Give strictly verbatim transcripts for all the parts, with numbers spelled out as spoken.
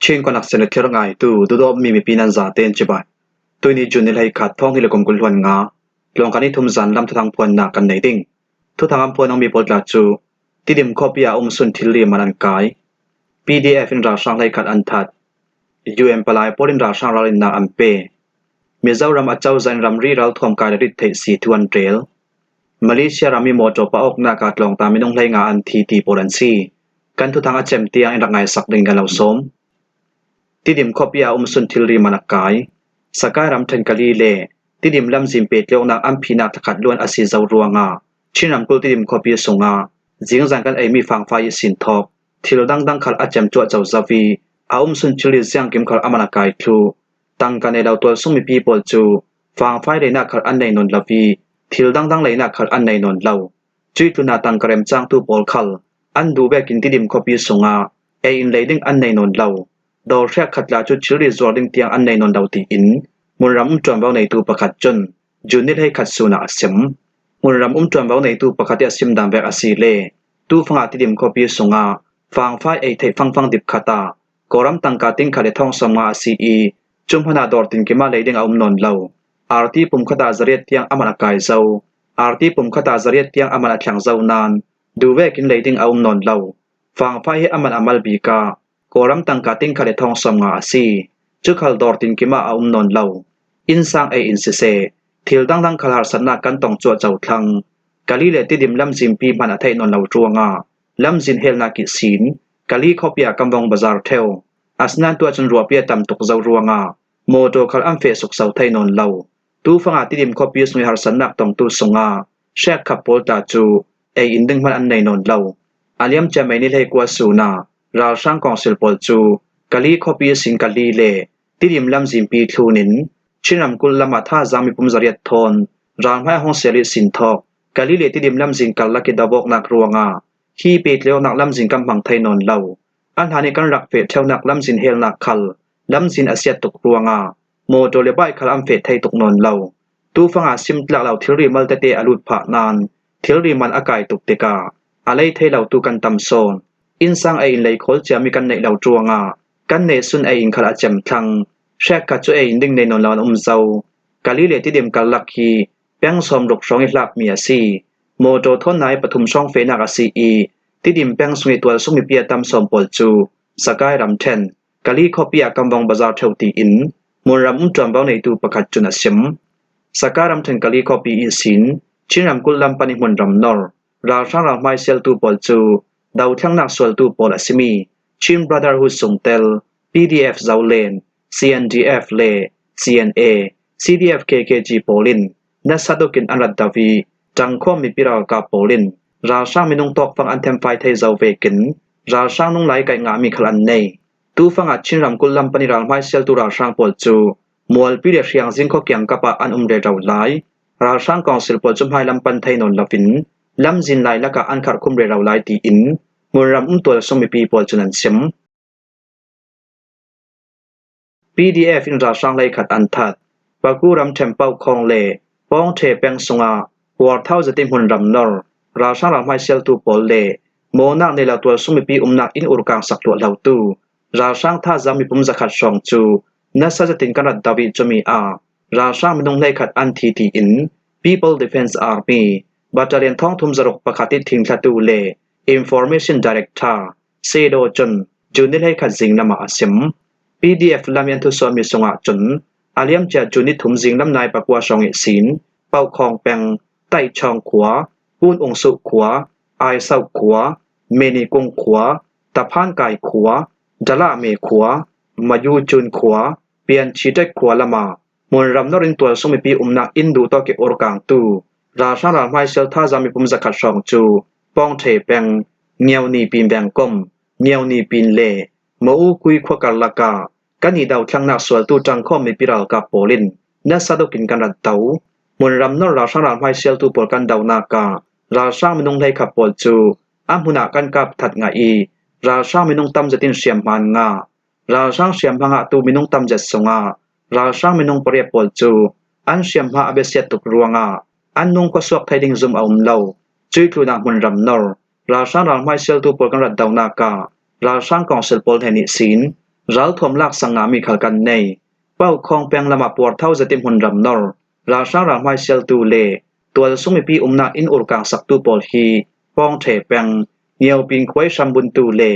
Chin Connection le thlir ngaitu, duhdawtmi mipi nan zaten cibai. Tuini June ni hleikhat, thawng hnih le kum kul hluan nga, Tlawngkani thum zan lam thuthang phuanna kan nei ding. Thuthang an phuan awmi pawl tla cu Tidim khuapi ah a um sun thilri man an kai. P D F in ralhrang hleikhat an that. U N palai pawl in ralhrang ralinnak an pe. Mizoram a cozah in ramri ralthuam kai le rit theih si thu an rel. Malaysia ram i mawtaw pa awknak ah tlawngta minung hleinga an thi ti pawl an si. Kan thuthang a cem tiang in rak ngaisak ding kan lo sawm. Tidim khuapi ah a um sun thilri man a kai. Sakai ramṭhen Kali le Tidim lamzin pehtlaihnak an phihnak thakhat luan a si zo ruangah Chin ramkulh Tidim khuapi sungah zingzan kan eimi fangfai ihsin thawk thil dangdang khal a cem cuahco zo i a um sun thilri ziangkim khal a man a kai thluh. Tangka nei lo tualsung mipi pawl cu fangfai leinak khal an nei nawn lo i thil dangdang leinak khal an nei nawn lo. Cuih tlunah tangka remcangtu pawl khal an duh vekin Tidim khuapi sungah ei in lei ding an nei nawn lo. Dawr hriak khat tla cu thilri zuar ding tiang an nei nawn lo, tiin hmunram um ṭuanvo neitu pakhat cun June ni hleikhat sun ah a sim. Hmunram um ṭuanvo neitu pakhat i a sim dan vek a si le, tufangah Tidim khuapi sungah fangfai ei theih fangfang dip khat ah Kawlram tangka tingkhat le thawng sawmnga a si i, cu hmanah dawr tinkim ah lei ding a um nawn lo. Arti pumkhat ah zariat tiang a man a kai zo. Arti pumkhat ah zariat tiang a man a thleng zo nain duh vekin lei ding a um nawn lo. Fangfai hi a man a mal bik ah Kawlram tangka tingkhat le thawng sawmnga a si. Cu khal dawr tinkim ah a um nawn lo. Innsang ei in siseh, thil dangdang khal harsatnak kan tong cuahco thlang. Kali le Tidim lamzinpi hman a theih nawn lo ruangah lamzin helnak ihsin Kali khuapi ah kan vong bazar ṭheu. Asinain tuah cun ruahpi a tam tuk zo ruangah mawtaw khal an feh sukso thei nawn lo. Tufangah Tidim khuapi sung i harsatnak tongtu sungah hrekkhat pawl tla cu ei in ding hman an nei nawn lo. A liamcia May ni hleikua sun ah ralhrang kawngsil pawl cu Kali khuapi ihsin Kali le Tidim lamzinpi thlun in Chin ramkulh lam ah thazaang mipum zariat thawn ralhmai a hung sial ihsin thawk Kali le Tidim lamzin karlak i dovawknak ruangah hi pehtlaihawknak lamzin kan hmang thei nawn lo. A hlan i kan rak feh ṭheunak lamzin helnak khal lamzin a siat tuk ruangah mawtaw le bike khal an feh thei tuk nawn lo. Tufangah sim tlak lo thilri mal tete a lut phah nain thilri man a kai tuk tikah a lei thei lotu kan tam sawn. Innsang ei in lei khawl ciami kan neih lo ruangah kan neih sun ei in khal a cem thlang. Hrekkhat cu ei in ding nei nawn lo an um zo. Kali le Tidim karlak hi peng sawmruk hrawng i hlakmi a si. Mawtaw thawn nai pathum hrawng fehnak a si i, Tidim peng sung i tualsung mipi a tam sawn pawl cu Sakai ramṭhen Kali khuapi ah kan vong bazar ṭheu, tiin hmunram um ṭuanvo neitu pakhat cun a sim. Sakai ramṭhen Kali khuapi ihsin Chin ramkulh lam pan i hmunram nor ralhrang ralhmai sialtu pawl cu dothlengnak sualtu pawl a simi Chin Brotherhood sungtel P D F Zoland, C N D F le C N A, C D F K K G pawl in nasa tukin an rat do i ṭangkhawm mipi ralkap pawl in ralhrang minung tawkfang an themfai thei zo vekin ralhrang nung lai kaih ngahmi khal an nei. Tufangah Chin ramkulh lam pan i ralhmai sialtu ralhrang pawl cu Mualpi le Hriangzing khua kiangkap ah an um rero lai. Ralhrang kawngsil pawl cu hmai lam pan thei nawn loin lamzin lai lakah an kharhkhum rero lai, tiin hmunram um tualsung mipi pawl cun an sim. P D F in ralhrang hleikhat an that. Paku ramṭhen Paukhawng le Pawngṭhe peng sungah huarthau zetin hmunram nor ralhrang ralhmai sialtu pawl le mawhnak nei lo tualsung mipi umnak inn urkang sak tuah lotu ralhrang thazaang mipum zakhat hrawng cu nasa zetin kan rat do i cumi ah ralhrang minung hleikhat an thi, tiin People Defence Army Battalion thawngthum zaruk pakhat i thingthlatu le Information Director Sedo cun June ni hleikhat zinglam ah a sim. P D F lam i an thusuahmi sungah cun a liamcia June ni thum zinglam nai pakua hrawng ihsin Paukhawng peng, Taihchawng khua, Pun Ungsuh khua, Aisauh khua, Menikung khua, Taphankai khua, Dalahme khua, Mayucun khua, Pianchitek khua lamah hmunram nor in tualsung mipi umnak inn duhtawk i urkangtu ralhrang ralhmai sial thazaang mipum zakhat hrawng cu Pawngṭhe peng, Ngiauni Pin vengkom, Ngiauni Pin le Mau Kui khua karlak ah kan i dothlengnak sualtu ṭangkhawm mipi ralkap pawl in nasa tukin kan rat do. Hmunram nor ralhrang ralhmai sialtu pawl kan donak ah ralhrang minung hleikhat pawl cu a hmun ah kan kap that ngah i ralhrang minung tam zet in hriamhma an ngah. Ralhrang hriamhma ngahtu minung tam zet sungah ralhrang minung pariat pawl cu an hriamhma a biasiat tuk ruangah an nung khuasuak thei ding zum a um lo. Cuih tlunah hmunram nor ralhrang ralhmai sialtu pawl kan rat donak ah ralhrang kawngsil pawl hnen ihsin ralthuam laksak ngahmi khal kan nei. Paukhawng peng lamah Puarthau zetin hmunram nor, ralhrang ralhmaisialtu le tualsung mipi umnak inn urkangsaktu pawl hi Pawngṭhe peng, Ngiaupin khuai hrambuntu le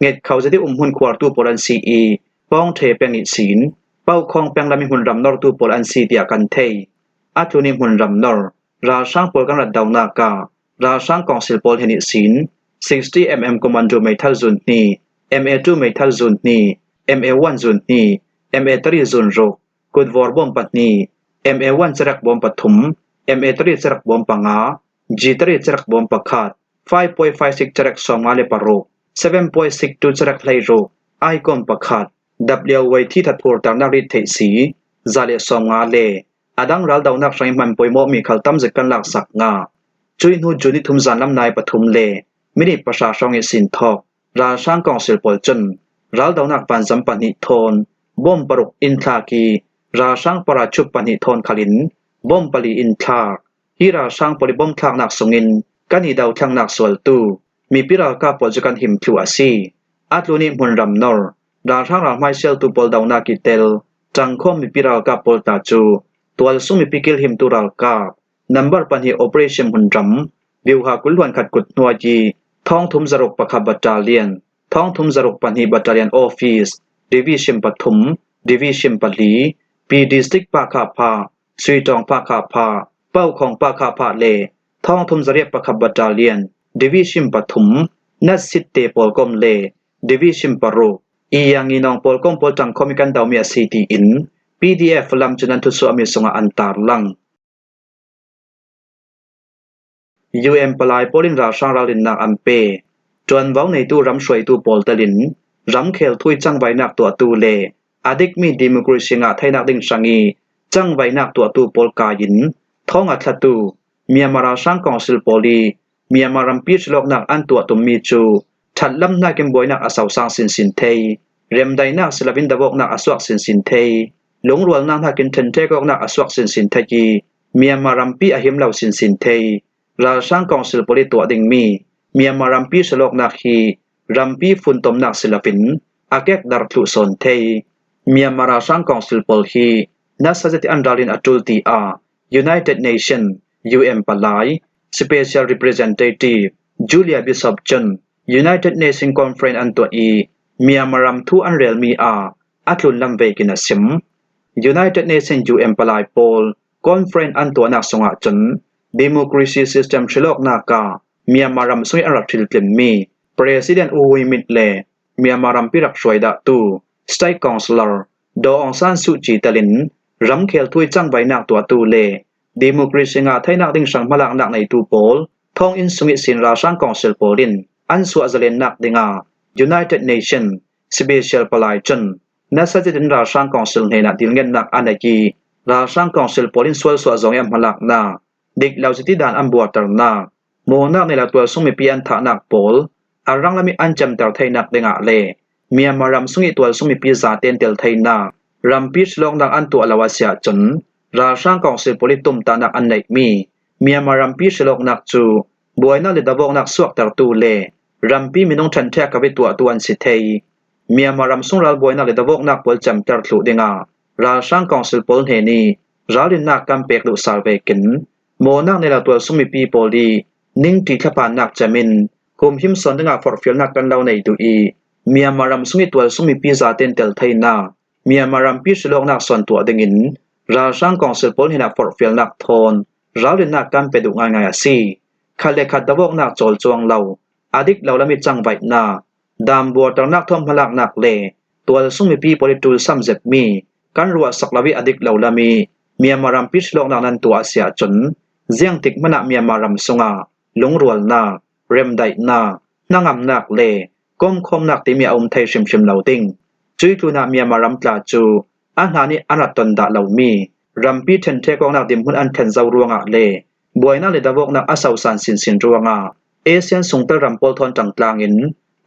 Ngetkho zeti umhmun khuartu pawl an si i, Pawngṭhe peng ihsin Paukhawng peng lam i hmunram nortu pawl an si tiah kan thei. A tlun i hmunram nor, ralhrang pawl kan rat donak ah ralhrang kawngsil pawl hnen ihsin sixty MM Commando meithal zun hnih, MA two meithal zun hnih, MA one zun hnih, MA three zun ruk, kutvawr bawm pahnih, MA one cerek bawm pathum, MA three cerek bawm panga, G three cerek bawm pakhat, five point five six cerek sawmnga le paruk, seven point six two cerek hleiruk, aikawm pakhat, dap liauwei thi that phurtarnak rit theih si za le sawmnga le a dang raldonak hrangih hman pawimawhmi khal tam zet kan laksak ngah. Cuih hnu June ni thum zanlam nai pathum le minit pahra hrawng ihsin thawk ralhrang kawngsil pawl cun raldonak vanzam pahnih thawn bawm paruk in thlak i, ralhrang parachute pahnih thawn khalin bawm pali in thlak. Hi ralhrang pawl i bawm thlaknak sungin kan i dothlaknak sualtu mipi ralkap pawl cu kan him thluh a si. A tlun i hmunram nor, ralhrang ralhmaisialtu pawl donak i tel, ṭangkhawm mipi ralkap pawl tla cu tualsung mipi kilhimtu ralkap nambar pahnih operation hmunram, biuha kul hluan khat kut hnuai i, thawngthum zaruk pakhat battalion, thawngthum zaruk pahnih battalion office, division pathum, division pali, P district pakha pha, Suitawng pakha pha, Paukhawng pakha pha le thawngthum zariat pakhat battalion, division pathum, Natsitte pawlkom le division paruk, Iyanginawng pawlkom pawl ṭangkhawm i kan domi a si tiin PDF lam cun an thusuahmi sungah an tarlang. UN palai pawl in ralhrang ralrinnak an pe. Ṭuanvo neitu ram hruaitu pawl telin ramkhel thu i cangvainak tuahtu le a dikmi democracy ngah theinak ding hrang i cangvainak tuahtu pawl kai in thawng a thlatu Myanmar ralhrang kawngsil pawl i Myanmar rampi hrilawknak an tuah tummi cu ṭhatlam hnakin buainak a sosang sinsin thei, remdaihnak si loin davawknak a suak sinsin thei, lungrualnak hnakin ṭhenṭhek awknak a suak sinsin thei i Myanmar rampi a him lo sinsin thei. Ralhrang kawngsil pawl i tuah dingmi Myanmar rampi hrilawknak hi rampi funtomnak si loin a kekdar thluh sawn thei. Myanmar ralhrang kawngsil pawl hi nasa zet i an ralrin a ṭul tiah United Nation, UN palai, Special Representative Julia Bishop cun United Nation Conference an tuah i Myanmar ram thu an relmi ah a tlunlam vekin a sim. United Nation UN palai pawl conference an tuahnak sungah cun democracy system hrilawknak ah Myanmar ram sungih an rak hriltlinmi President U Win Myint le Myanmar rampi rak hruaidahtu State Councillor Daw Aung San Suu Kyi telin ramkhel thu i cangvainak tuahtu le democracy ngah theinak ding hrang hmalaknak neitu pawl thawnginn sung ihsin ralhrang kawngsil pawl in an suah zalennak dingah United Nation Special palai cun nasa zetin ralhrang kawngsil hnenah dilngennak a nei i ralhrang kawngsil pawl in sualsuah zong i a hmalaknak, dik lo zeti dan an buarternak, mawhnak nei lo tualsung mipi an thahnak pawl a ranglam i an cemter theinak dingah le Myanmar ram sung i tualsung mipi zaten tel theinak, rampi hrilawknak an tuah lo a si ahcun ralhrang kawngsil pawl i tumtahnak an neihmi Myanmar rampi hrilawknak cu buainak le davawknak suaktertu le rampi minung ṭhenṭhek kap i tuahtu an si thei. Myanmar ram sung ralbuainak le davawknak pawl cemter thluh dingah ralhrang kawngsil pawl hnen i ralrinnak kan pek duh sal vekin mawhnak nei lo tualsung mipi pawl i ningṭi thlaphannak cem in humhim sawn dingah forhfialnak kan lo nei duh i Myanmar ram sung i tualsung mipi zaten tel theinak Myanmar rampi hrilawknak sawn tuah dingin ralhrang kawngsil pawl hnenah forhfialnak thawn ralrinnak kan pe duh ngaingai a si. Khat le khat davawknak cawlcuang lo, a dik lo lam i cangvaihnak, dam buarternak thawn hmalaknak le tualsung mipi pawl i ṭulsam zetmi kan ruahsak lo i a dik lo lam i Myanmar rampi hrilawknak nan tuah a si ahcun ziangtik hmanah Myanmar ram sungah lungrualnak, remdaihnak, hnangamnak le komkhawmnak timi a um thei hrimhrim lo ding. Cuih tlunah Myanmar ram tla cu a hna nih an rat ton dah lomi rampi ṭhenṭhek awknak dinhmun an ṭhen zo ruangah le buainak le davawknak a sosan sinsin ruangah ASEAN sungtel ram pawl thawn ṭangtlangin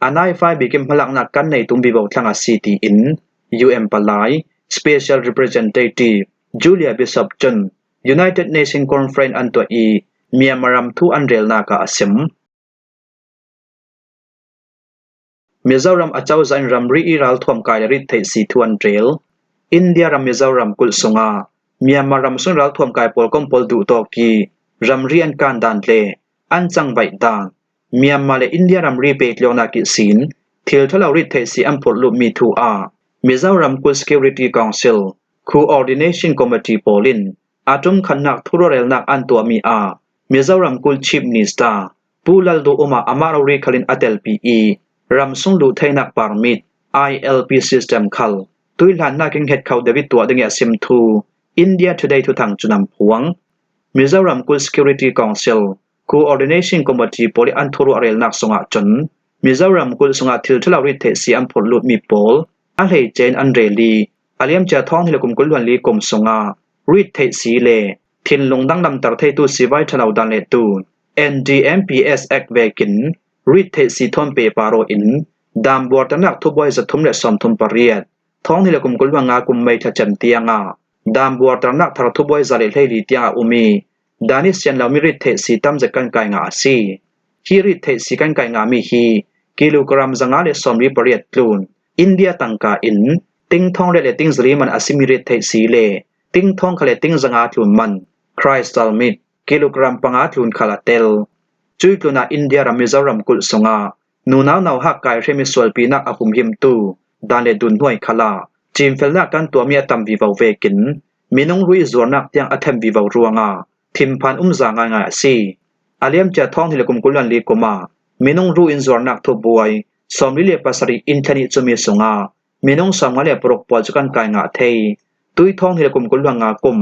a naifai bikin hmalaknak kan nei tum vivo thlang a si tiin UN palai Special Representative Julia Bishop cun United Nation Conference an tuah i Myanmar ram thu an relnak ah a sim. Mizoram a cozah in ramri i ralthuam kai le rit theih si thu an rel. India ram Mizoram kulh sungah Myanmar ram sung ralthuam kai pawl kom pawl duhtawk i ramri an kan dan le an cangvaih dan, Myanmar le India ramri pehtluaknak ihsin thil ṭha lo rit theih si an phurh lut mi thu ah Mizoram kulh Security Council Coordination Committee pawl in a ṭum khatnak thuruahrelnak an tuahmi ah Mizoram kulh Chief Minister Pu Lalduhoma amah rori khalin a telpi i ramsung luh theinak permit I L P system khal tuihlannak in nghet kho deuh i tuah ding i a sim thu India Today thuthang cun an phuang. Mizoram kulh Security Council Coordination Committee pawl i an thuruahrelnak sungah cun Mizoram kulh sungah thil ṭha lo rit theih si an phurh lut mi pawl a hleice in an rel i a liamcia thawng hnih le kum kul hluan li kum sungah rit theih si le thinlung danglam tar theitu sivai ṭha lo dan le tu N D M P S Act vekin rit theih si thawn pehpar aw in dan buarternak thubuai zathum le sawmthum pariat thawng hnih le kum kul hluan nga kum May thla cem tiangah dan buarternak thar thubuai za le hleili tiangah um i dan i sian lomi rit theih si tam zet kan kai ngah a si. Hi rit theih si kan kai ngahmi hi kilogram zanga le sawmli pariat tlun India tangka in ting thawng riat le ting zali man a simi rit theih si le ting thawng khat le ting zanga tlun man crystal meth kilogram panga tlun khal a tel. Cui tlunah India ram Mizoram kulh sungah nunau nauhak kai hremi sualpinak a humhimtu dan le dun hnuai khalah cimfelnak kan tuahmi a tam vivo vekin minung rui zuarnak tiang a them vivo ruangah thinphan um za ngaingai a si. A liamcia thawng hnih le kum kul hluan li kum ah minung ru in zuarnak thubuai sawmli le pasarih in thla nih cumi sungah minung sawmnga le paruk pawl cu kan kai ngah thei. Tui thawng hnih le kum kul hluan nga kum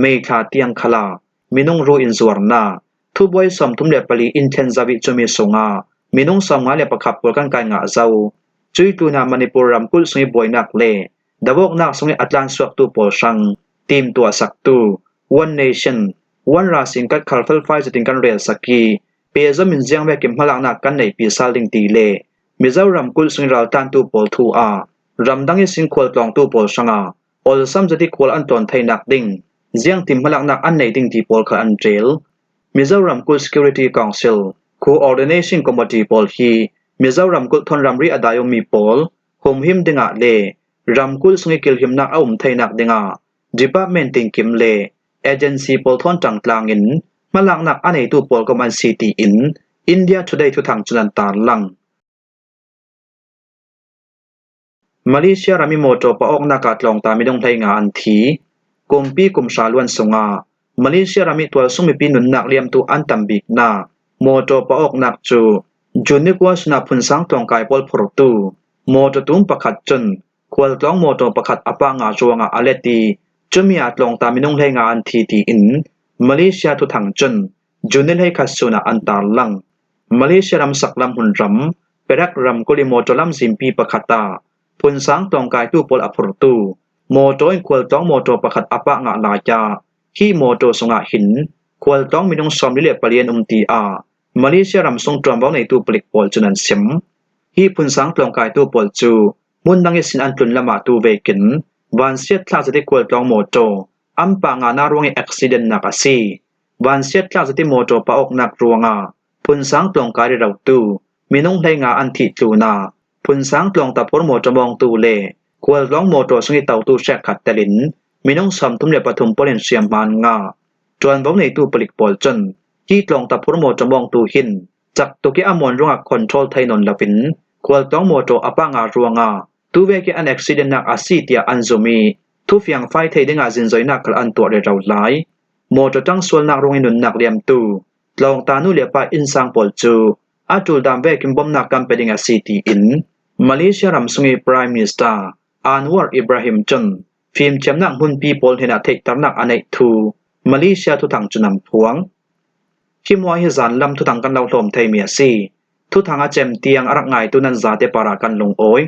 May thla tiang khalah minung ru in zuarnak thubuai sawmthum le pali in thlen zavih cumi sungah minung sawmnga le pakhat pawl kan kai ngah zo. Cui tlunah Manipur ramkulh sung i buainak le dawawknak sung i a tlansuaktu pawl hrang timtuahsaktu One Nation, One Ration Card khal felfai zetin kan relsak i pehzom in ziangvek in hmalaknak kan neihpih sal ding ti le Mizoram kulh sung i raltlantu pawl thu ah ramdang ihsin khualtlawngtu pawl hrangah awlsam zet i khual an tlawn theinak ding ziangtin hmalaknak an nei ding ti pawl khal an rel. Mizoram kulh Security Council Coordination Committee pawl hi Mizoram kulh thawn ramri a dai ummi pawl humhim dingah le ramkulh sung i kilhimnak a um theinak dingah department tinkim le agency pawl thawn ṭangtlangin hmalaknak a neitu pawl kom an si tiin India Today thuthang cun an tarlang. Malaysia ram i mawtaw pa awknak ah tlawngta minung hleinga an thi. Kumpi kum hra luan sungah Malaysia ram i tualsung mipi nunnak liamtu an tambiknak mawtaw pa awknak cu June ni kua sunah phunsang tlawngkai pawl phurtu mawtaw tum pakhat cun khualtlawng mawtaw pakhat a pah ngah ruangah a let i cumi ah tlawngta minung hleinga an thi tiin Malaysia thuthang cun June ni hleikhat sunah an tarlang. Malaysia ram saklam hmunram Perak ramkulh i mawtaw lamzinpi pakhat ah phunsang tlawngkaitu pawl a phurtu mawtaw in khualtlawng mawtaw pakhat a pah ngah lai ah hih mawtaw sungah hin khualtlawng minung sawmli le pali an um tiah Malaysia ram sung ṭuanvo neitu palik pawl cun an sim. Hih phunsang tlawngkaitu pawl cu hmun dang ihsin an tlun lamah tu vekin vansiat thlak zet i khualtlawng mawtaw an pah ngahnak ruang i accidentnak a si. Vansiat thlak zet i mawtaw pa awknak ruangah phunsang tlawngkai rerotu minung hleinga an thih tlunah phunsang tlawngta phur mawtaw mawngtu le khualtlawng mawtaw sung i totu hrekkhat telin minung sawmthum le pathum pawl in hriamhma an ngah. Ṭuanvo neitu palik pawl cun hih tlawngta phur mawtaw mawngtu hin cak tuk i a muan ruangah control thei nawn loin khualtlawng mawtaw a pah ngah ruangah tu vek i an accidentnak a si tiah an zum i thufiang fai thei dingah zinzoinak khal an tuah rero lai. Mawtaw ṭangsualnak ruang i nunnak liamtu tlawngta nu le pa innsang pawl cu a ṭuldam vekin bawmhnak kan pe ding a si tiin Malaysia ram sung i Prime Minister Anwar Ibrahim cun fimthiamnak hmunpi pawl hnenah theihternak a neih thu Malaysia thuthang cun an phuang. Hi hmuah hi zanlam thuthang kan lo hlawm theimi a si. Thuthang a cem tiang a rak ngaitu nan zate parah kan lungawi.